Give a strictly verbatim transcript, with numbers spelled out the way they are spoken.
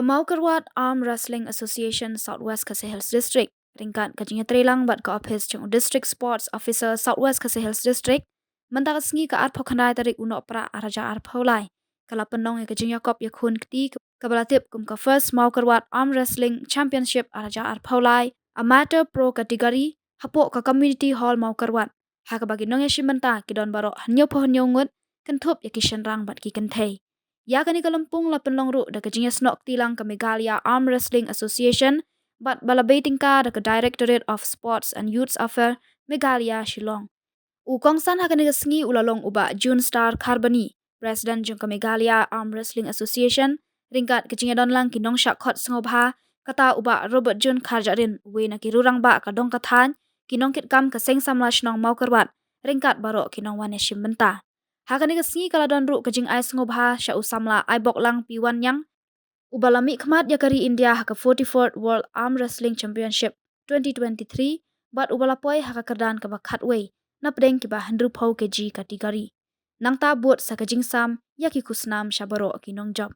Mawkyrwat Arm Wrestling Association South West Khasi Hills District, ryngkat ka jingïatreilang bad ka ophis jong u District Sports Officer South West Khasi Hills District, mynta ka sngi ka arphew khyndai tarik u Nohprah arhajar arphew lai, ka la pynlong ïa ka jingïakop ïakhun kti kaba la tip kum ka First Mawkyrwat Arm Wrestling Championship arhajar arphew lai Amateur Pro Category hapoh ka Community Hall Mawkyrwat, ha kaba ki nongïashim bynta ki don baroh hynñiewphew hynñiew ngut, kynthup ïa ki shynrang bad ki kynthei. Ïa kane ka lympung la pynlong ruh da ka jingïasnoh kti lang ka Meghalaya Arm Wrestling Association bad ba la bei tyngka da ka Directorate of Sports and Youth Affairs, Meghalaya, Shillong. U kongsan ha kane ka sngi u la long u Bah June Star Kharbani, President jong ka Meghalaya Arm Wrestling Association, ryngkat ka jingïadon lang ki nongshah khot sngewbha, kata u Bah Robert June Kharjahrin, uwei na ki rangbah ka dong ka thaiñ, ki nongkitkam ka Seng Samla Shnong Mawkyrwat, ryngkat baroh ki nongwan ïashim bynta. Ha kane ka sngi ka la don ruh ka jingai sngewbha sha u samla Aiboklang P Wanniang, uba la mihkhmat ïa ka ri India ha ka forty-fourth World Arm Wrestling Championship twenty twenty-three, bad uba la poi ha ka kyrdan kaba khatwei na pdeng kiba hynriewphew kg category. Nangta bud sa ka jingsam ïa ki khusnam sha baroh ki nongjop.